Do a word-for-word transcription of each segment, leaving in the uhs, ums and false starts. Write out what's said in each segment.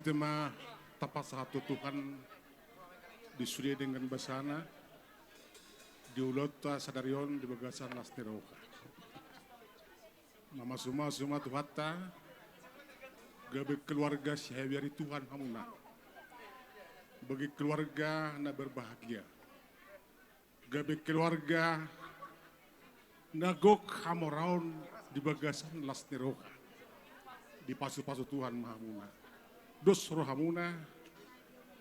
Ate ma tapasahat tu Tuhan di sude dengan basana di ulaonta sadari on di bagasan las ni roha. Mamasumasu ma Tuhanta, gabe keluarga sihabiari Tuhan hamuna. Bagi keluarga na berbahagia. Gabe keluarga na gok hamoraon di bagasan las ni roha. Dipasupasu Tuhan ma hamuna. Dos rohamuna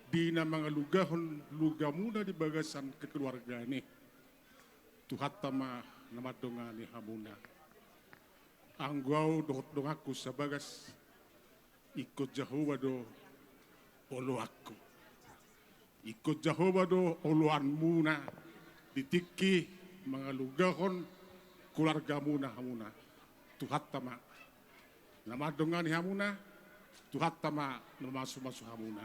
di na mangalugahon lugamuna di bagasan kekeluargaan i. Tuhanta ma na mandongani hamuna. Anggo au dohot donganku sabagas, ingkon Jahowa do oloanku. Ingkon Jahowa do oloanmuna di tingki mangalugahon keluargamuna hamuna. Tuhanta ma na mandongani hamuna, Tuhanta ma na mamasumasu hamuna.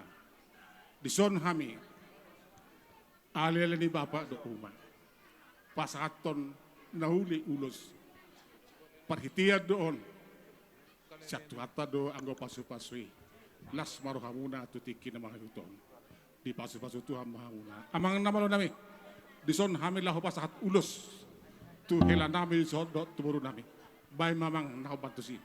Dison hami, aleale ni bapa dohot uma, pasahathon na uli ulos. Parhitean do on. Sian Tuhanta do anggo pasupasu i. Las ma rohamuna tu tingki na mangihut on. Dipasupasu Tuhan ma hamuna. Amang na malo nami, dison hami laho pasahat ulos tu hela nami dison dohot tu boru nami. Baen ma amang na hombar tusi.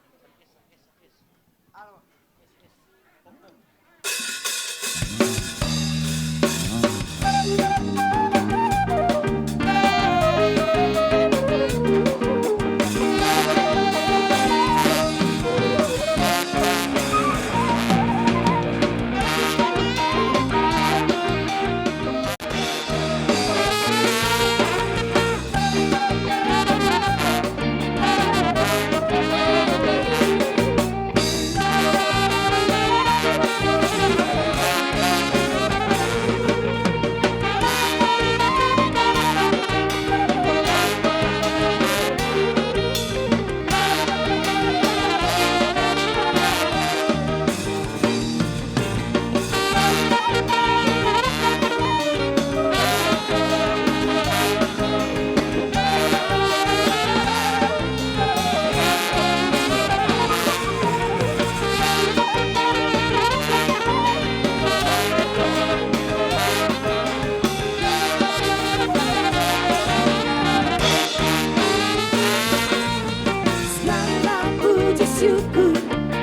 Segala puji syukur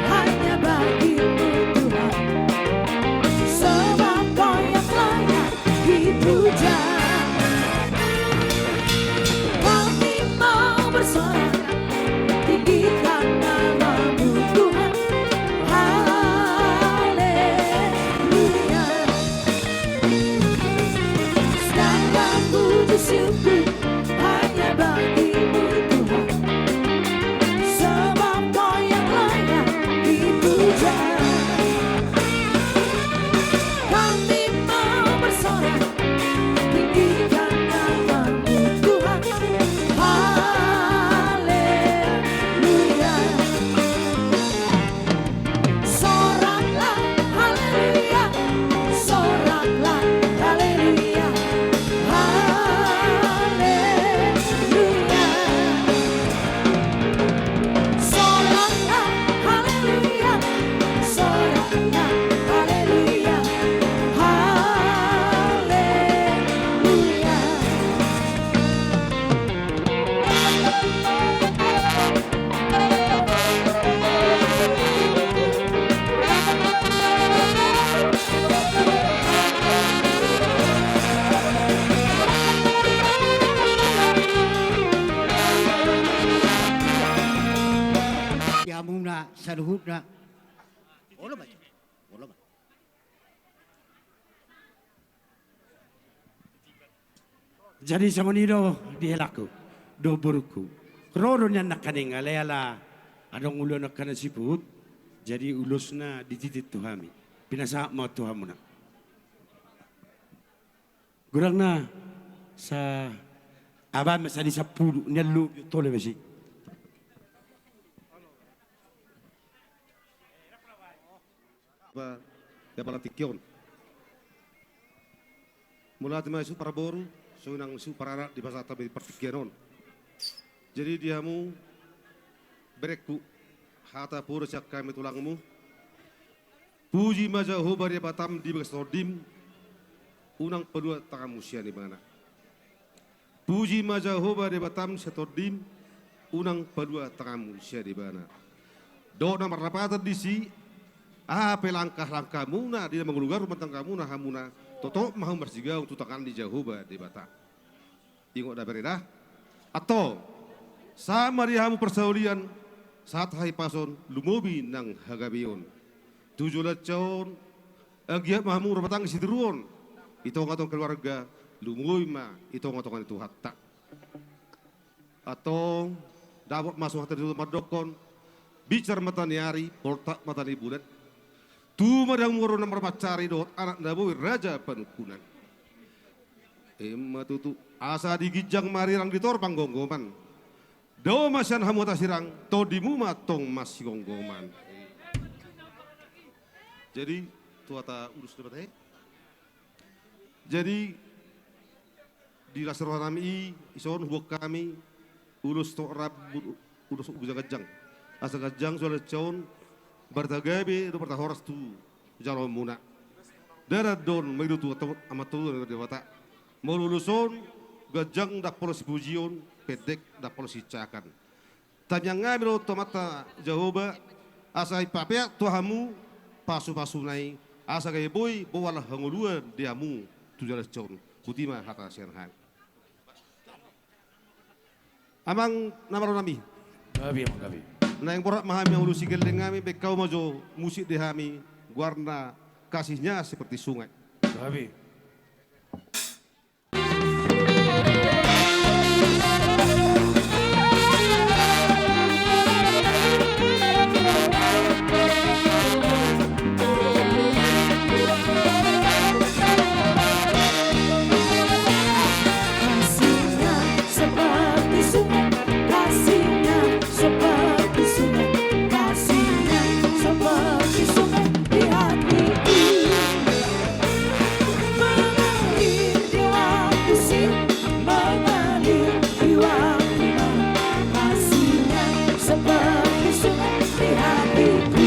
hanya bagi-Mu Tuhan, sebab Kau yang layak dipuja. Kami mau bersorak, tinggikan nama-Mu Tuhan. Haleluya. Segala puji syukur hanya bagi-Mu Tuhan, sebab Kau yang layak dipuja. Kami mau bersorak, tinggikan nama-Mu Tuhan. Haleluya. Soraklah, haleluya. Soraklah, haleluya. Haleluya. Soraklah, haleluya. Soraklah, haleluya. Haleluya. Di hamuna saluhutna. Olo ma. Olo ma. Jadi songon i do di helangku dohot borungku. Ro do nian nangkaning, alai ala adong ulaon angka na siput. Jadi ulosna dititip tu hami. Pinasahat ma tu hamuna. Godangna sa, abaen ma sada sampulu, nian lobi tole ma si. Ba, di apala tingki on. Mauliate ma suhut paraboru, songon i nang suhut paranak dipasahat hami di partingkian on. Jadi di hamu berengku, hata poda sian hami tulangmu. Puji ma Jahowa Debatam di bagasan tondim, unang palua tanganmu sian Ibana. Puji ma Jahowa Debatam sian tondim, unang palua tanganmu sian Ibana. Dohot na marlapatan disi, aha pe langka-langkamuna di na mangolu garu rumah tanggamuna hamuna, totop ma hamu marsigaung tu tangan ni Jahowa Debata. Ingot da bere da. Antong, sahat ma di hamu parsaulian, sahat hahipason, lumobi nang hagabeon. Tu joloan on, anggiat ma hamu rumah tangga sitiruon, i tonga-tonga keluarga, lumobi ma i tonga-tonga ni Tuhanta. Antong, dapot ma songon hata ni Tuhan mandokkon, binsar mata ni ari, poltak mata ni bulan. Tubu ma di hamu boru na marmansari dohot anak na boi raja panungkunan. Ima tutu, asa di ginjang marirang di tor panggomgoman. Dao ma sian hamu hata sirang, tondimu ma tong masigomgoman. Jadi, tu hata ulos na mate. Jadi, di las roha nami i, ison huboan hami, ulos tu rambut, ulos tu ganjang. Asa ganjang joloan on, marhagabe dohot marhoras tu jaloonmuna. Dara don, maido tu amanta Debata. Molo ulos on, ganjang ndang pola sipujion, pendek ndang pola siinsakan. Tangiang nami do tu Amanta Jahowa, asa ipapeak tu hamu pasu-pasuna i, asa gabe boi boal hangoluan di hamu tu joloan on. Botima hata sian hami. Amang na marhaha nami. Gabe, amang, gabe. Naeng borat ma hami mangolusi gelleng nami, baen hamu ma jo musik di hami, goarna Kasihnya Seperti Sungai. Gabe. Kasihnya seperti sungai, kasihnya seperti sungai, kasihnya seperti sungai di hatiku. Mengalir di waktu siang, mengalir di waktu malam, kasihnya seperti sungai di hatiku.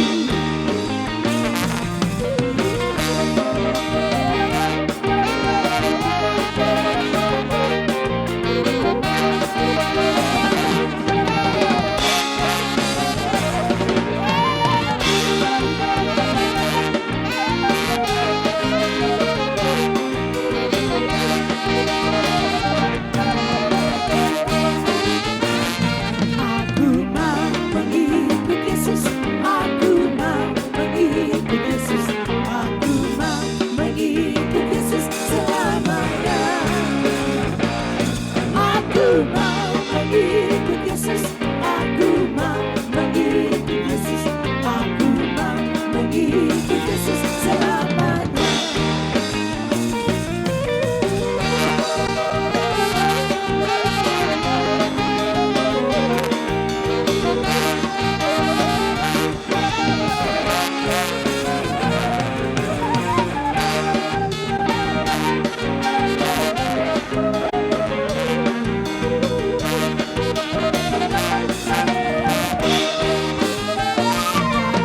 Aku mau mengikut Yesus, aku mau mengikut Yesus, aku mau mengikut Yesus selamanya. Aku mau mengikut Yesus, aku mau mengikut Yesus, aku mau mengikut Yesus selamanya.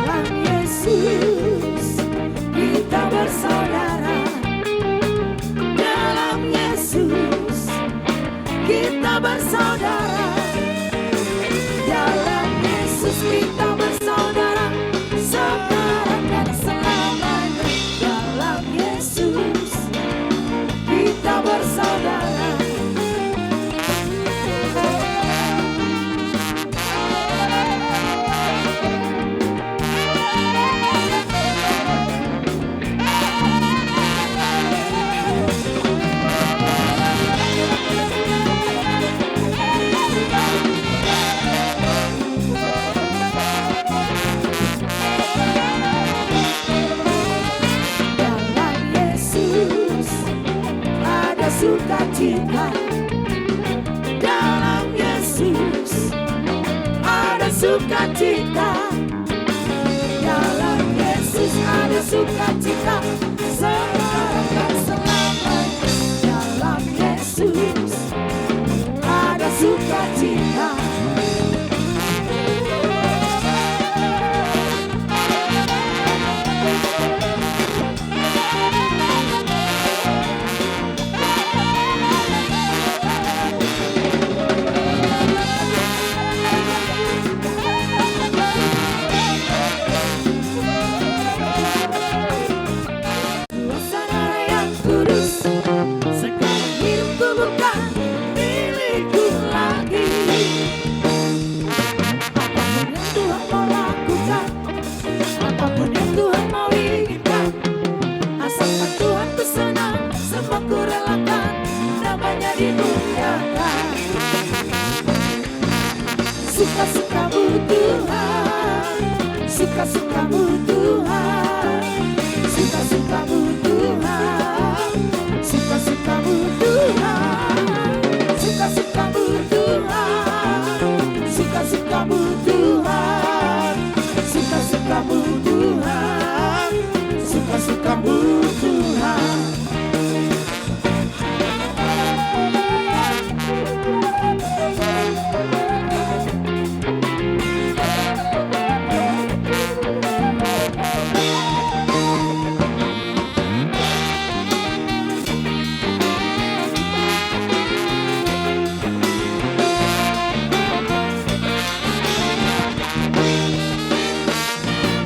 Dalam Yesus kita bersaudara. Dalam Yesus kita bersaudara. Dalam Yesus kita bersaudara, sekarang dan selamanya. Dalam Yesus kita bersaudara. Dalam Yesus ada sukacita. Dalam Yesus ada sukacita. Dalam Yesus ada sukacita. Sekarang dan selamanya. Dalam Yesus ada sukacita. Suka-sukamu Tuhan, suka-sukamu Tuhan, suka-sukamu Tuhan, suka-sukamu Tuhan, suka-sukamu Tuhan, suka-sukamu Tuhan, suka-sukamu Tuhan.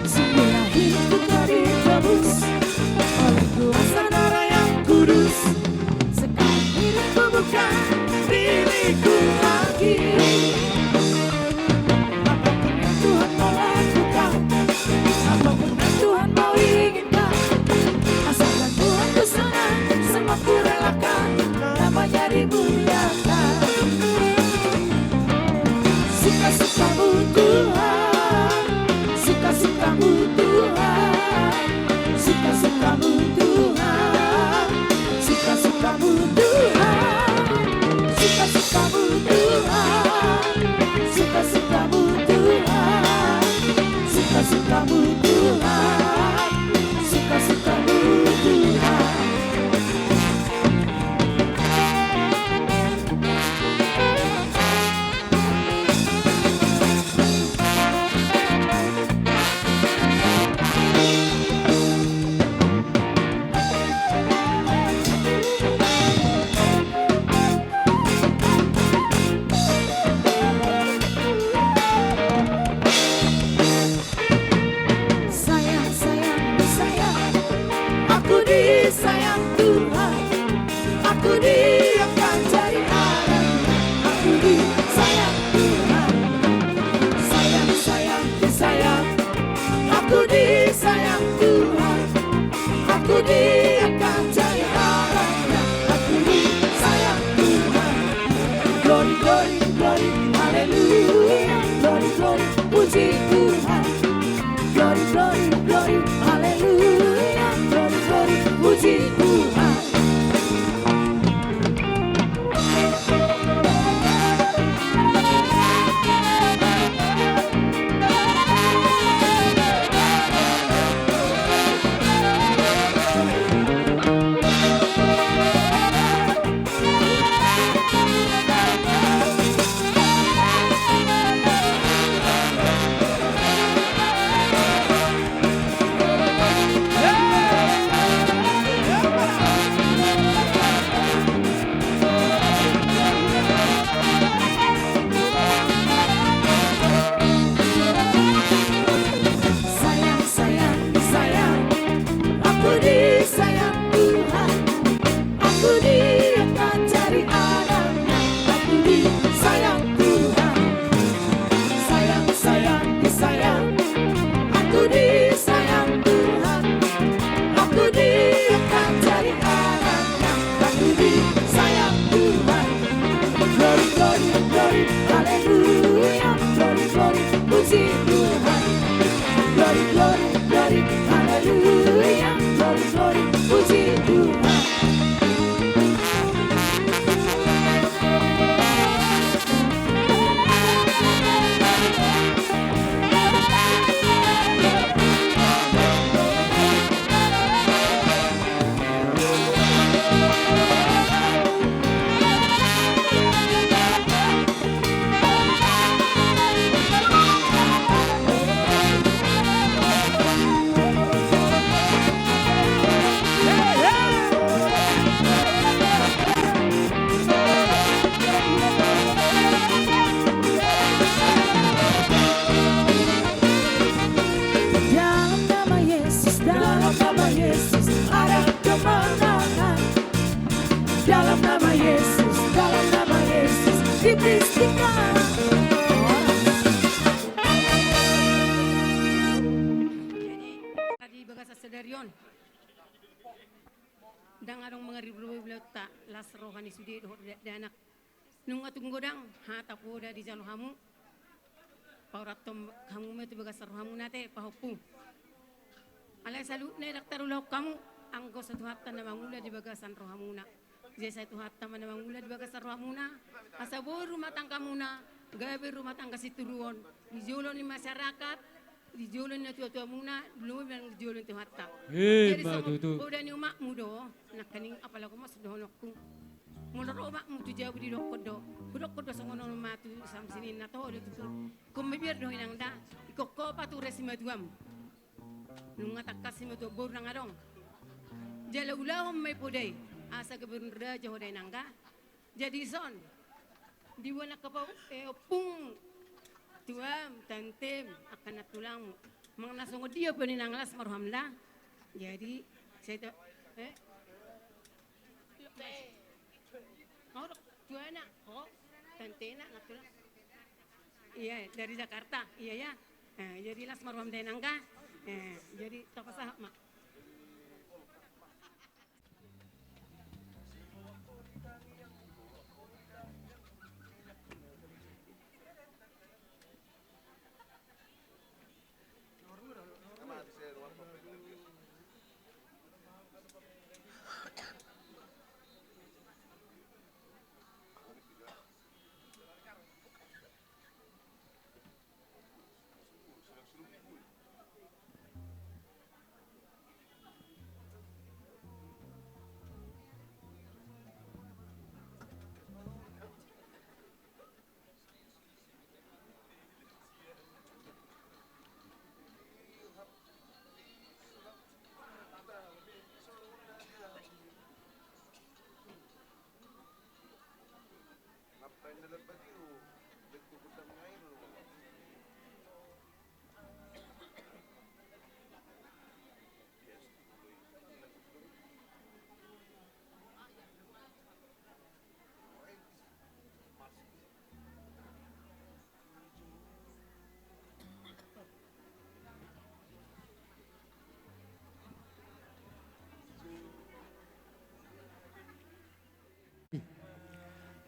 Sungguhlah hidupku telah ditebus oleh kuasa darah yang kudus. Sekarang hidupku bukan milikku lagi. Apapun yang Tuhan mau lakukan, apapun yang Tuhan mau inginkan, asalkan Tuhan ku senang, semua ku relakan, nama-Nya dimuliakan. Suka-sukamu Tuhan, suka-sukamu Tuhan, suka-sukamu Tuhan, suka-sukamu Tuhan, suka-sukamu Tuhan, suka-sukamu Tuhan, suka-sukamu Tuhan, suka-sukamu Tuhan. Sayang, sayang, disayang. Aku disayang Tuhan. Aku diangkat jadi anak. Aku disayang Tuhan. Sayang, sayang, disayang. Aku disayang Tuhan. Aku diangkat jadi anak. Aku disayang Tuhan. Glory, glory, glory, haleluya. Glory, glory, puji Tuhan. Glory, glory, glory, haleluya. Glory, glory, puji Tuhan. Sayang, sayang, disayang. Aku disayang Tuhan. Aku diangkat jadi anak-Nya. Aku disayang Tuhan. Sayang, sayang, disayang. Aku disayang Tuhan. Aku diangkat jadi anak-Nya. Aku disayang Tuhan. Glory, glory, glory, haleluya. Glory, glory, puji Tuhan. Glory, glory, glory, haleluya. Glory, glory, puji Tuhan. Dalam nama Yesus, dalam nama Yesus, ada kemenangan. Dalam nama Yesus, dalam nama Yesus, dipastikan. Jadi, di bagasan sadari on, ndang adong mangaribur ulaonta, las roha ni sude dohot dakdanak. Nunga tung godang hata poda dijalo hamu. Paurathon hamu ma tu bagasan rohamuna ate pahompu. Alai saluhutna ndang tarulahon hamu, anggo so Tuhanta na mangula di bagasan rohamuna. Jadi sai Tuhanta ma na mangula di bagasan rohamuna, asa boi rumah tanggamuna gabe rumah tangga sitiruon di jolo ni masyarakat, di jolo ni natuatuamuna, lobi nang di jolo ni Tuhanta. Jadi songon poda ni umakmu do nangkaning, apalagi ma songon dohononku. Molo ro umakmu tu jabu didokkon do, hudokkon do songon on ma tu Samsi ninna, toho do tutu. Ingkon mabiar do ho inang da, ingkon ho pature simatuam. Nunga tangkas simatuam boru nang adong. Jala ulahon ma i poda i, asa gabe raja ho da inang da. Jadi dison, diboan angka pahompu, eh, ompung, tuam, tantem, angka nantulangmu. Manang na songon dia pe on inang, las ma roham da. Jadi sai tu, eh? Ho do tuana, ho, tantena, nantulang. Iya, dari Jakarta. Iya ya. Nah, jadi las ma roham da inang da. Nah, jadi tapasahat ma.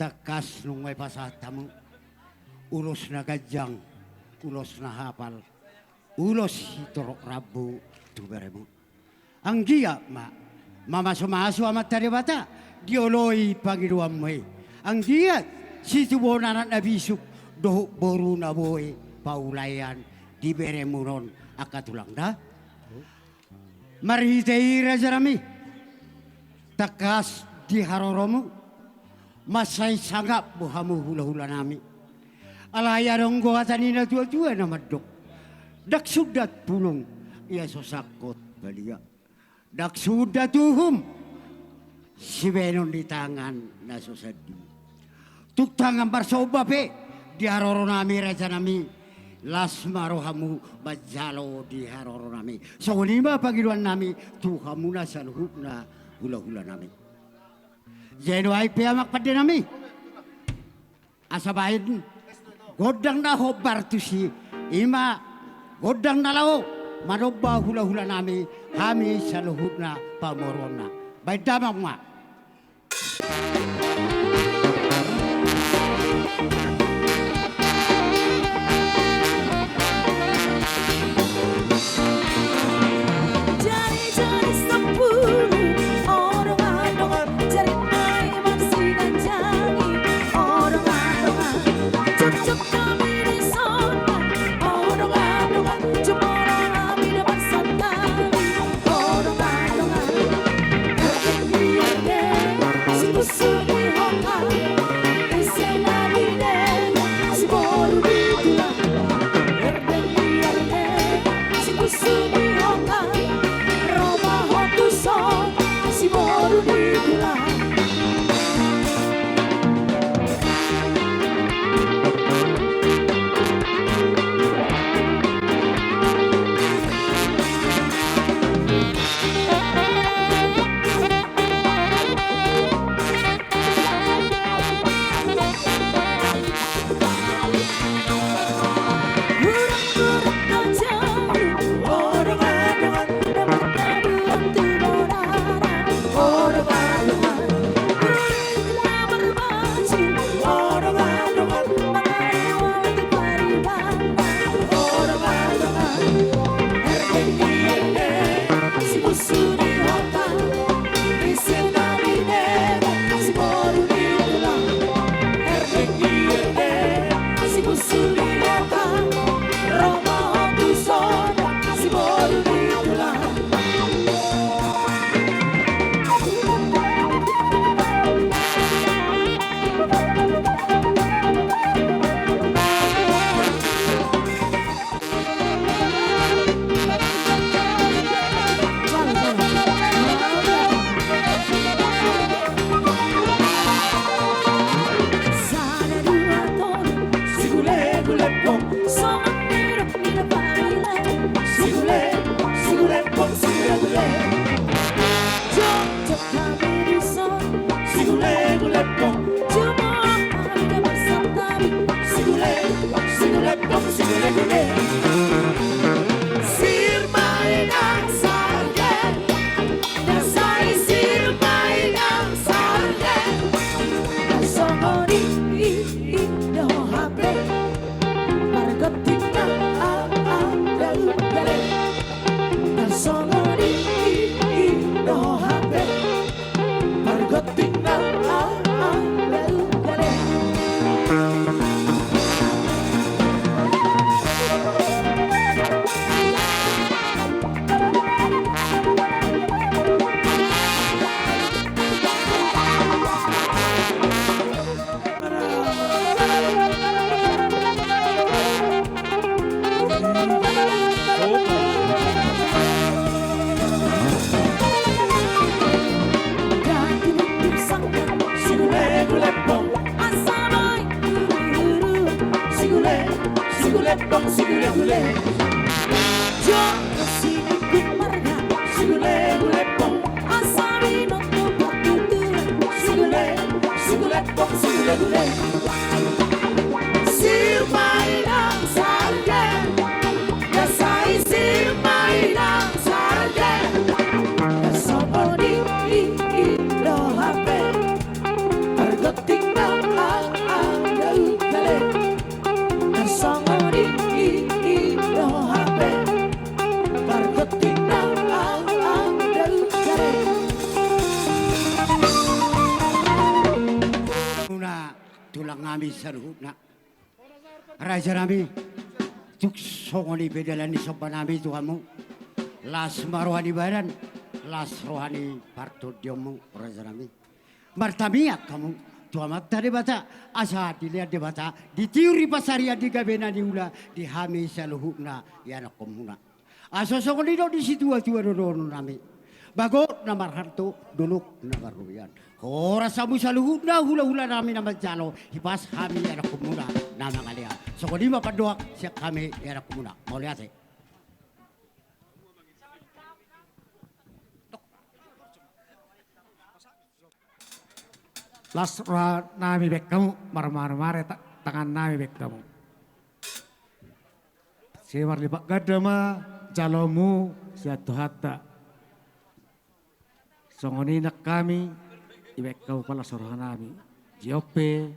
Tangkas nunga dipasahat hamu ulos na ganjang, ulos na hapal, ulos sitorop rambu tu beremu. Anggiat ma mamasumasu Amanta Debata, dioloi pangidoanmu i. Anggiat situbuhon anak na bisuk dohot boru na boi paulaean di beremuna on, angka tulang da. Marhite i rajanami, tangkas di haroromu mansai sangap do hamu hulahulanami. Alai adong do hata ni natuatua na mandok: Ndang sundat pulung ia so sangkot balia, ndang sundat uhum sibahenon ni tangan na so sandiri. Tung tangan marsomba pe di haroronami rajanami, las ma rohamu manjalo di haroronami. Songon i ma pangidoannami tu hamuna saluhutna hulahulanami. Jadi nuaeng pe amang pandenami, asa baen gondang na hombar tusi, i ma gondang na laho manomba hulahulanami, hami saluhutna pamoruonna. Baen damang ma. Jari-jari sampulu, odongan-dongan, jari nai marsiganjangi, odongan-dongan, cocok hami di son, odongan-dongan, jumolo hami do marsantabi, odongan-dongan, sikusuk Di saluhutna. Raja nami, tung songon i pe dalan ni somba nami tu hamu. Las ma roha ni badan, las roha ni partondionmu, raja nami. Martamiang hamu tu Amanta Debata, asa dilehon Debata, ditiur i pasarian di gabe na niula di hami saluhutna ianakhonmuna. Asa songon i do di situatua dohonon nami. Bagot na marhalto, dolok na marrobean. Horas hamu saluhutna hulahula nami na manjalo, hipas hami ianakhonmuna na mangalehon. Songon i ma pandohan sian hami ianakhonmuna. Mauliate. Las roha nami bahen hamu, marmare-mare ta-, tangan nami bahen hamu. Sai marlipat ganda ma jaloonmu sian Tuhanta. Songon i nang hami, dibahen hamu ma las roha nami. Jop pe,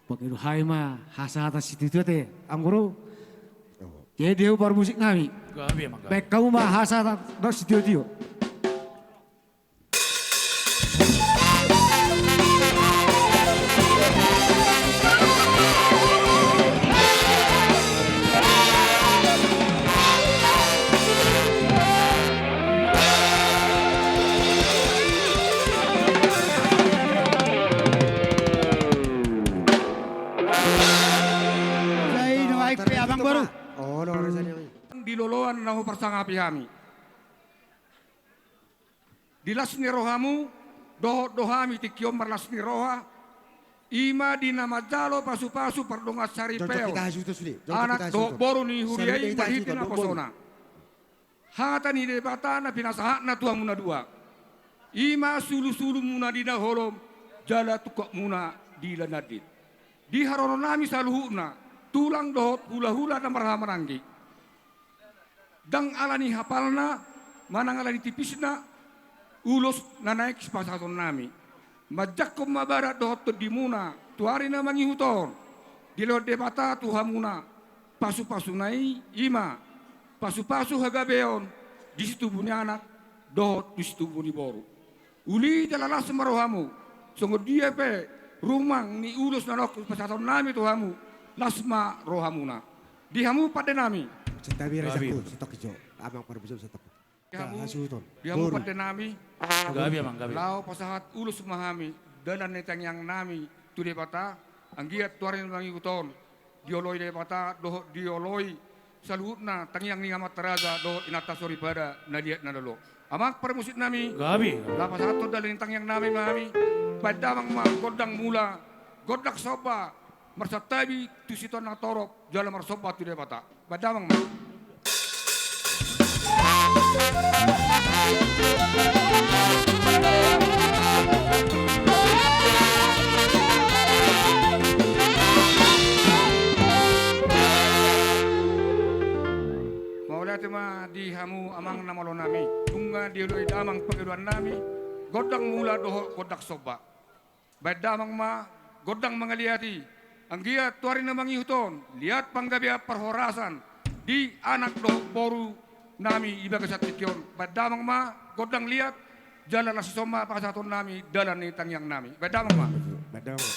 pangido hami ma hasahatan sitio-tio ate, anggo ro. Jadi dia parmusik nami. Gabe ma, gabe. Bahen hamu ma hasahatan sitio-tio. Di loloan na huparsangapi hami. Di las ni rohamu, dohot do hami tingki on marlas ni roha, i ma di na manjalo pasupasu pardongansaripeon anak dohot boru ni huria i marhite naposona. Hata ni Debata na pinasahatna tu hamu na dua, i ma sulusulumuna di na holom jala tungkotmuna di na landit. Di haroro nami saluhutna, tulang dohot hulahula na marhahamaranggi. Ndang ala ni hapalna manang ala ni tipisna ulos na naeng sipasahaton nami. Manjangkon ma badan dohot tondimuna tu ari na mangihut on. Dilehon Debata tu hamuna pasupasuna i, i ma pasupasu hagabeon di situbu ni anak dohot di situbu ni boru. Uli jala las ma rohamu, songon dia pe rumang ni ulos na naeng sipasahaton nami tu hamu, las ma rohamuna. Di hamu pande nami. Santabi raja. Gabe. Santabi jo. Amang parmusik santabi. Di hamu, di hamu pande nami. Gabe, amang, gabe. Laho pasahat ulos ma hami, dalan ni tangiang nami tu Debata, anggiat tu ari na mangihut on dioloi Debata dohot dioloi saluhutna tangiang ni amanta raja dohot inanta soripada na liat na lolo. Amang parmusik nami. Gabe. Laho pasahathon dalan ni tangiang nami ma hami. Bahen damang ma gondang mula, gondang somba, marsantabi tu situan na torop jala marsomba tu Debata. Bahen damang ma. Mauliate ma di hamu amang na malo nami, nunga dioloi damang pangidoan nami, gondang mula dohot gondang somba. Bahen damang ma gondang mangaliat i, anggiat tu ari na mangihut on liat panggabean parhorasan di anak dohot boru nami di bagasan tingki on. Bahen damang ma gondang liat, jala las ni somba pasahaton nami dalan ni tangiang nami. Bahen damang ma. Bahen damang ma.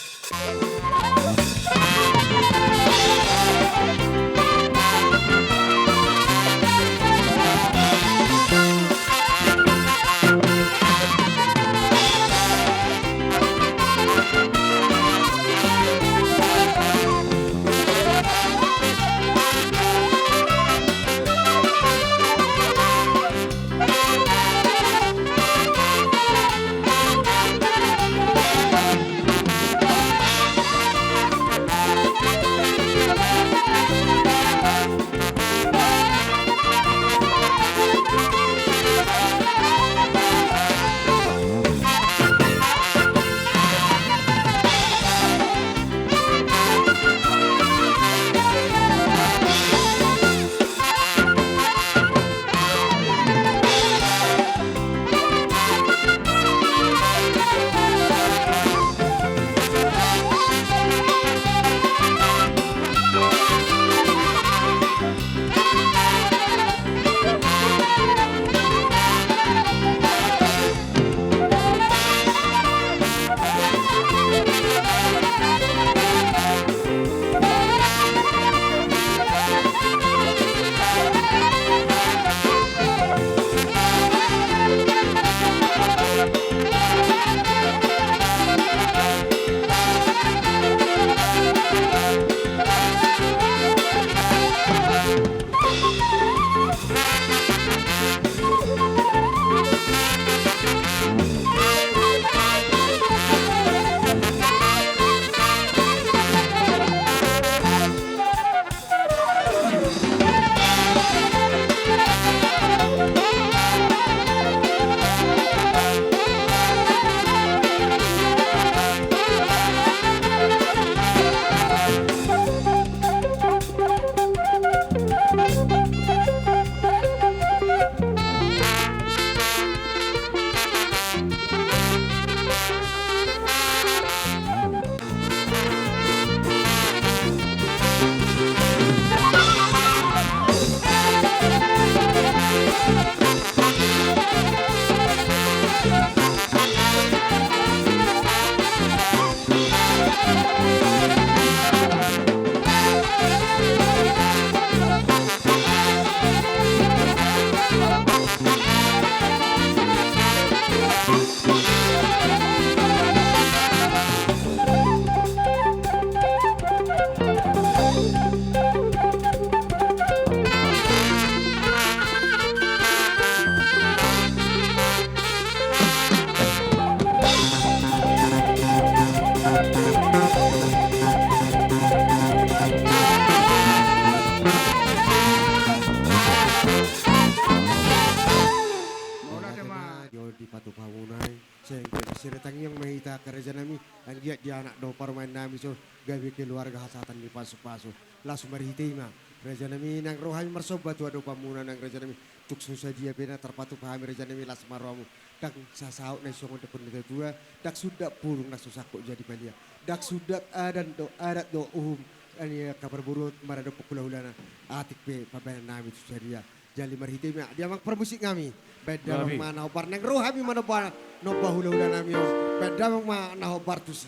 Mauliate ma. Di patupaon muna i, sehingga sira tangiang ma hita angka raja nami, anggiat di anak dohot parumaen nami so gabe keluarga hasahatan ni pasupasu. Laos marhite i ma, raja nami, nang ro hami marsomba tu adopan muna nang raja nami, tung so sadia pe na tarpatupa hami raja nami, las ma rohamu. Ndang sasaut na songon didok ni natuatua, ndang sundat purung na so sangkot jadi balian, ndang sundat adat dohot, adat dohot uhum ni angka parboruon maradophon hulahulana. Atik pe pambahenan nami tu sadia. Jadi marhite i ma di amang parmusik nami, baen damang ma na hombar, nang ro hami manomba, nomba hulahula nami on, baen damang ma na hombar tusi.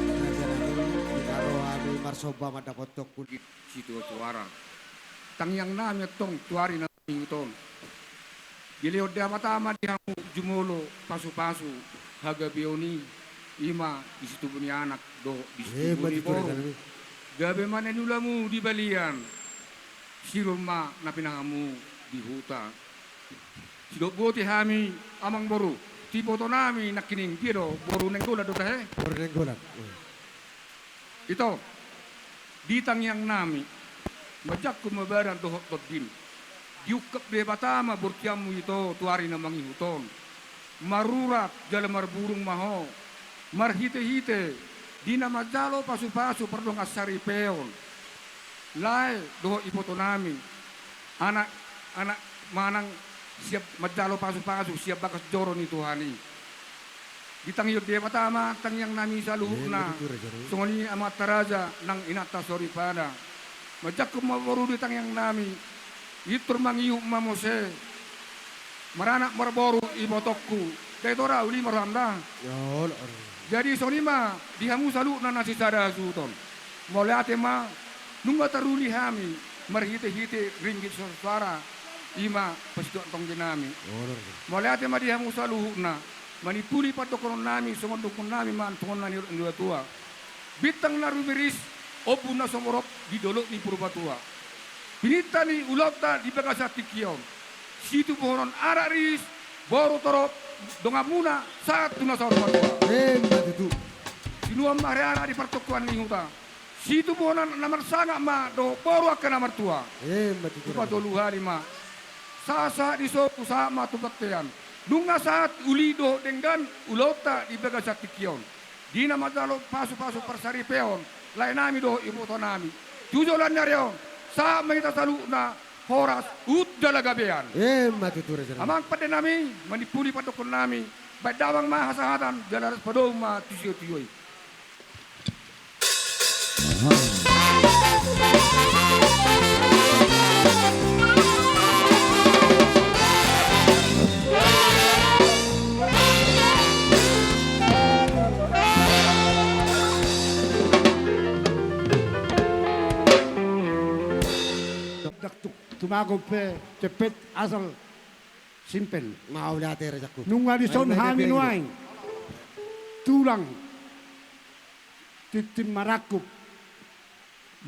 Raja nami, di na ro hami marsomba mandapothon situatuara. Tangiang nami antong tu ari na mangihut on. Dilehon Debata ma di hamu jumolo pasupasu hagabeon i, i ma di situbu ni anak dohot di situbu ni boru. Gabe ma na niulamu di balian, sirumma na pinahanmu di huta. Sidok boti hami amang boru, tipotonami nangkining dia do, boru Nainggolan do tahe? Boru Nainggolan. Ito, di tangiang nami, manjangkon ma badan dohot tondim. Diungkap Debata ma bortianmu ito tu ari na mangihut on. Marurat jala marburung ma ho, marhitehite di na manjalo pasupasu pardongan saripeon. Lae dohot ipotonami, anak, anak manang siap manjalo pasupasu sian bagas joro ni Tuhan i. Ditangihon Debata ma tangiang nami saluhutna. Songon i amanta raja nang inanta soripada. Manjangkon ma boru di tangiang nami. Pintor mangihut ma muse. Maranak marboru ibotongku, dai tora uli ma roham da. Jadi songon i ma di hamu saluhutna na sisada hasuhuton. Mauliate ma, nunga taruli hami marhitehite ringgit soara, i ma pasituak tonggi nami. Mauliate ma di hamu saluhutna, manimpuli pandohonon nami songon dohonon nami ma songon na nidok ni natua-tua. Bintang na rumiris, ombun na sumorop di dolok ni Purbatua. Pininta ni ulaonta di bagasan tingki on, situbuhonon anak ris, boru torop, donganmuna sahat tu na saur matua. Emma tutu. Sinuan ma hariara di partongkoan ni huta, situbuhonon na marsangap ma dohot boru angka na martua. Emma tutu. Rupatolu hali ma. Sahat-sahat di soku sahat ma tu bontean. Nunga sahat uli dohot denggan ulaonta di bagasan tingki on. Di na manjalo pasu-pasu parsaripeon lae nami dohot iboto nami. Tu joloan ni ari on, sahat ma hita saluhutna horas, undala gabean. Emma tutu raja nami. Amang pande nami, manimpuli pandohonon nami, baen damang ma hasahatan, jala las padomu ma tu sitio-tio i. Ndang tu-, tumagon pe, cepet asal simpel. Mauliate rajaku. Nunga dison hami nuaeng, tulang, tintin marangkup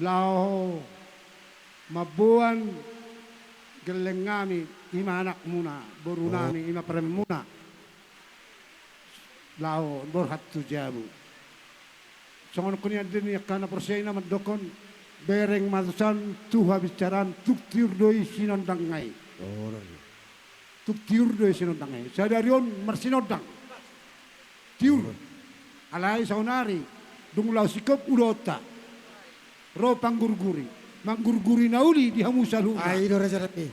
laho mamboan gelleng nami, i ma anakmuna, boru nami, i ma parumaenmuna, laho borhat tu jabu. Songon hata ni angka na porsea i na mandokhon, bereng ma tusan tu habisaran, tung tiur do i sinondangna i. Tung tiur do i sinondangna i. Sadari on marsinondang. Tiur. Alai saonari dung laho singkop ulaonta, ro panggurguri. Manggurguri na uli di hamu saluhutna.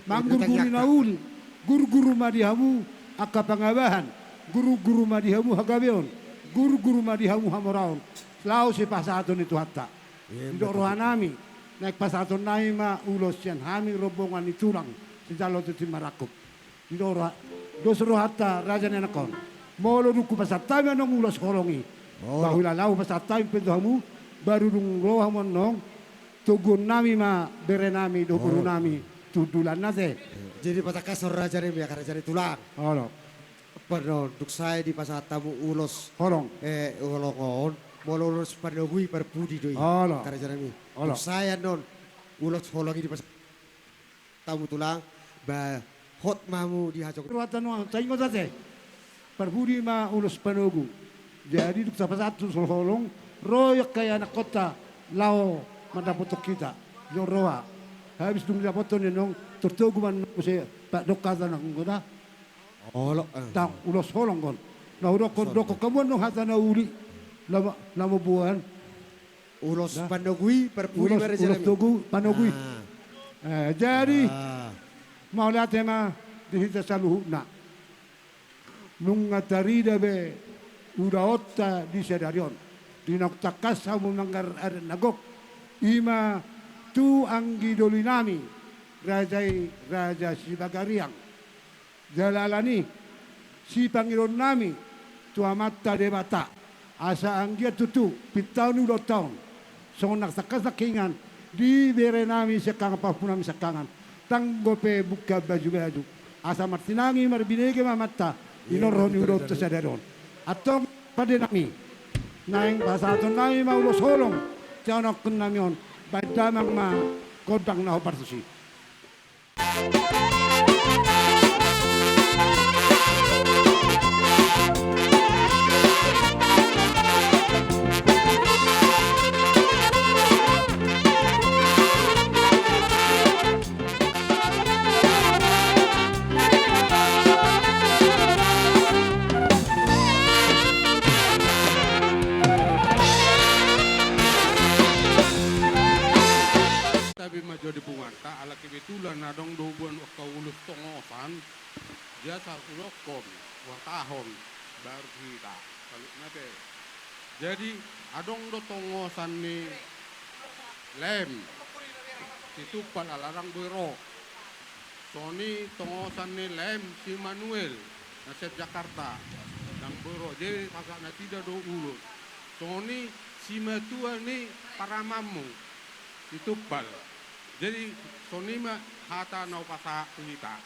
Manggurguri na uli. Gurguru ma di hamu angka pangabahan. Gurguru ma di hamu hagabeon. Gurguru ma di hamu hamoraon. Laho sipasahaton ni Tuhanta. Didok roha nami, naeng pasahaton nami ma ulos sian hami rombongan ni tulang sijalo tintin marangkup. Didok roha, dos rohanta raja ni anak on. Molo dung hupasahat hami annon ulos holong i, ba huila laho hupasahat hami pe tu hamu, baru dung ro hamu annon, toguon nami ma bere nami dohot boru nami tu hundulanna te. Jadi patangkas raja nami, angka raja ni tulang. Olo. Pardon, dung sae dipasahat hamu ulos holong, eh, holong on, molo ulos panogui parpudi do i. Olo. Angka raja nami. Olo. Dung sae annon ulos holong i dipasahat hamu tulang, ba hot ma hamu di hajong. Rohanta nuaeng, taingot ate. Parpudi ma ulos panogu. Jadi dung tapasahat ulos holong, ro i angka ianakhonta laho mandapothon hita. Didok roha. Habis dung didapothon i annon, tortogu ma annon muse, pak dok hata na hungkuna. Olo. Ndang ulos holong on. Na hudokhon, dokhon hamu annon hata na uli. Lama, lama boan. Ulos panogui, parpudi. Ulos, ulos togu, panogui. Eh, jadi, mauliate ma di hita saluhutna. Nunga tarida be ulaonta di sadari on. Di naung tangkas hamu manggarar adat na gok. I ma tu anggi doli nami, raja i, Raja Sibagariang. Jala alani i, sipangidoon nami tu Amanta Debata, asa anggiat tutu pintaon ni ulaonta on, songon na tangkas nangkiningan, di bere nami siangkangan, pahompu nami siangkangan, ndang dope bungka baju-baju, asa martinangi marbinege ma Amanta, di na ro ni ulaonta sadari on. Antong pande nami, naeng pasahaton nami ma ulos holong sian anakkhon nami on, baen damang ma gondang na hombar tusi. Tabi ma jo di punguanta, ala kebetulan adong do huboan angka ulos tongosan, jasa hudokhon, huhatahon, baru hita, saluhutna pe. Jadi, adong do tongosan ni lem, Situmpal ala ndang boi ro. Songon i tongosan ni Laem si Manuel, na sian Jakarta. Dang boi ro, jadi pasahat nasida do ulos. Songon i simatua ni paramanmu, si Tumpal. Jadi songon i ma hata na hupasahat tu hita.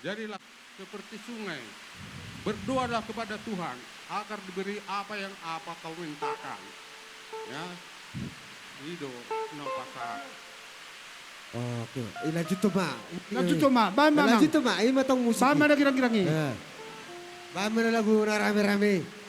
Jadilah seperti sungai. Berdoalah kepada Tuhan agar diberi apa yang apa kau mintakan. Ya. I do na hupasahat. Oke, i lanjut tu ma. Lanjut tu ma, baen ma. Lanjut tu ma, i ma tong musik. Baen ma na girang-girang i. Eh. Baen ma na lagu na rame-rame.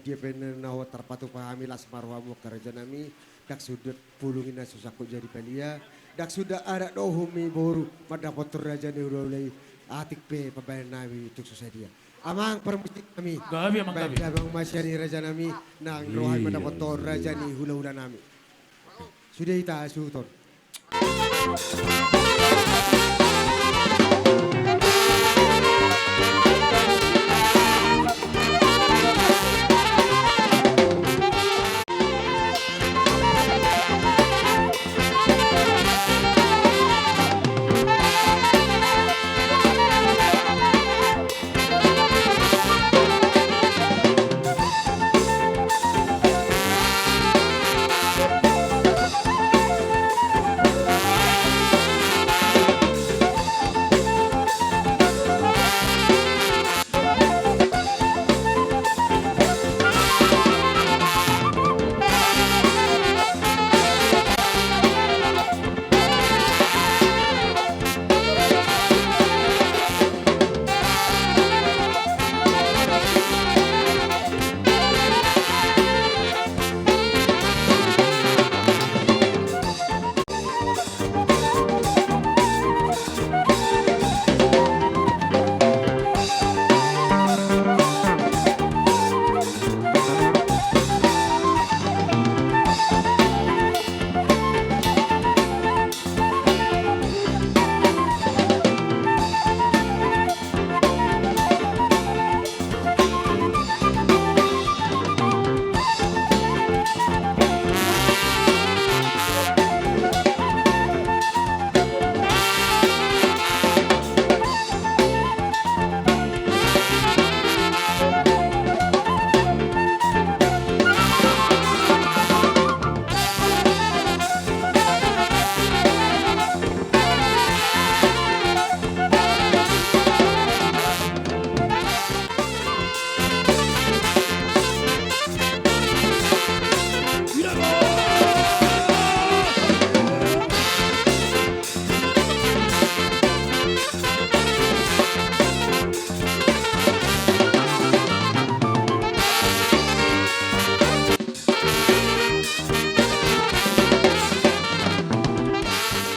Dia pe na tarpatupa hami las ma rohamu angka rajanami, ndang suda pulung i na so sangkut jadi palia, ndang suda anak dohot hami boru mandapothon raja ni hulahula i, atik pe pambahenannami tung so sadia. Amang parmusik nami. Gabe, amang, gabe. Baen damang ma sian i rajanami, nang roha i mandapothon raja ni hulahulanami. Sude hita suhuton.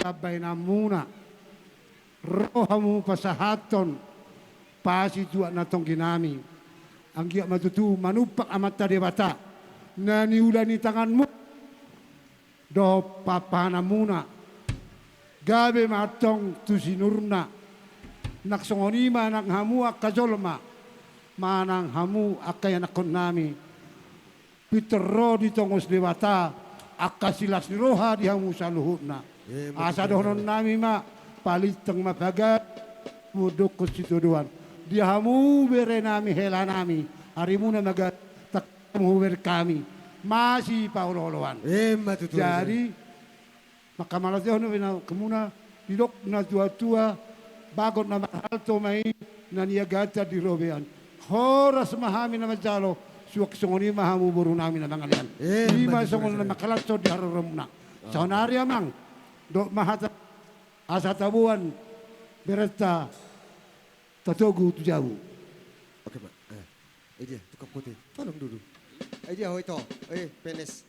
Pambahenanmuna, ro hamu pasahathon pasituak na tonggi nami. Anggiat ma tutu manumpak Amanta Debata na niula ni tanganmu dohot pahanpahananmuna, gabe ma antong tu sinurna. Nang songon i ma nang hamu angka jolma, manang hamu angka ianakhon nami, pintor ro ditongos Debata angka silas ni roha di hamu saluhutna. Asa dohonon nami ma, palintang ma pagar, mondokkon sitadoan. Di hamu bere nami, hela nami, arimuna ma gabe tangkas hamu hubereng hami masipaolooloan. Jadi, mangkamarlatehon do binaen hamuna, didok na tuatua, bagot na marhalto ma i na niagatan di robean. Horas ma hami na manjalo, suang songon i ma hamu boru nami na mangalean. I ma songon na mangkalashon di haroromuna. Saonari amang, dok ma hata asa taboan berenta tatogu tu jabu. Oke, Pak. Eh, dia tukang putih. Tolong dulu. Eh, dia, ho ito. Eh, penes.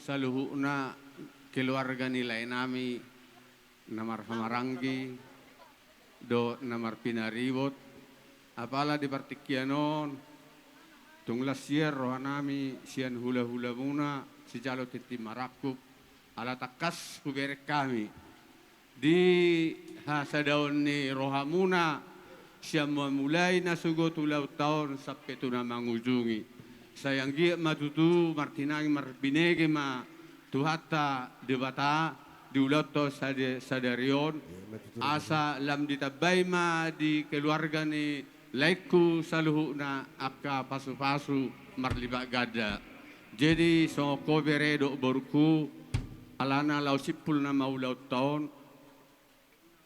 Saluhutna keluarga ni lae nami na marhahamaranggi dohot na marpinaribot, apala di partingkian on tung las sian roha nami sian hulahulamuna sijalo tintin marangkup, ala tangkas hubereng hami di hasadaon ni rohamuna, sian mamulai na sogot ulaonta on sampe tu na mangujungi. Sai anggiat ma tutu martinangi marbinege ma Tuhanta Debata di ulaonta on sade-, sadari on, asa lam ditambai ma di keluarga ni laengku saluhutna angka pasupasu marlipat ganda. Jadi songon ho bere dohot borungku, alana laho simpul nama ulaonta on,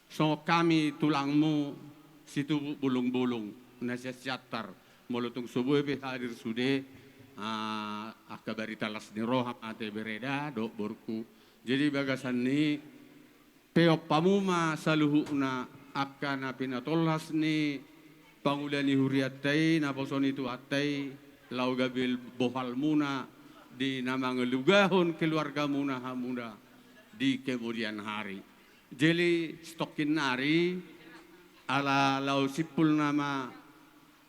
songon hami tulangmu situbuk bulungbulung na sian Siantar. Molo tung so boi pe hadir sude, ah, angka barita las ni roha ma ate bere da dohot borungku. Jadi bagasan ni i, peop hamu ma saluhutna angka na pinatolhas ni pangula ni hurianta i, naposo ni Tuhanta i, laho gabe bohalmuna di na mangalugahon keluargamuna hamuna di kemudian hari. Jadi, stokkin nari, ala laho simpul nama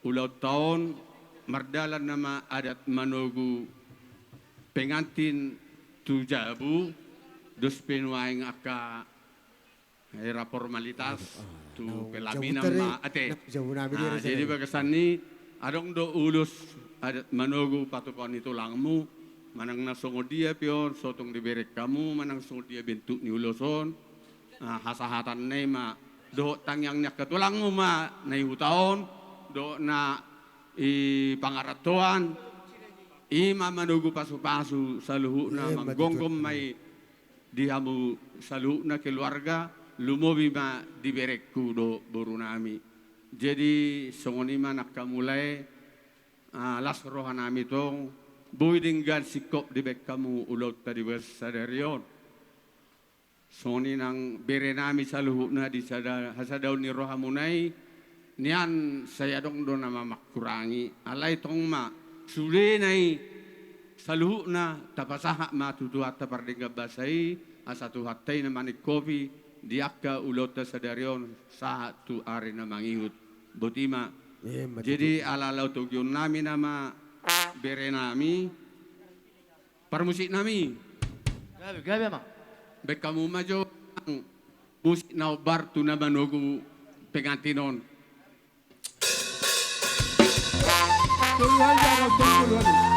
ulaonta on, mardalan nama adat manogu pengantin tu jabu, dos pe nuaeng angka era formalitas tu pelaminan ma ate. Jadi bagasan ni adong do ulos adat manogu patupaon ni tulangmu, manang na songon dia pe on so tung diberek hamu, manang songon dia bentuk ni ulos on, hasahatanna i ma dohot tangiang ni angka tulangmu ma na i huta on dohot na i pangarantoan, i ma manogu pasupasu saluhutna, manggomgom ma i di hamu saluhutna keluarga, lumobi ma di berekku dohot borunami. Jadi songon i ma nangka mulae, las rohanami tong, boi denggan singkop dibaen hamu ulaonta di bagasan sadari on. Songon i nang berenami saluhutna di sada hasadaon ni rohamuna i, nian sai adong do na mamangkurangi, alai tong ma sudena i saluhutna tapasahat ma tu Tuhanta pardenggan basa i, asa Tuhanta i na maningkopi di angka ulaonta sadari on sahat tu ari na mangihut. Boti ma. Jadi ala laho togionnami nama berenami, parmusiknami. Gabe, gabe ma. Baen hamu ma jo musik na hombar tu na manogu pengantin on. Tolu hali, tolu hali.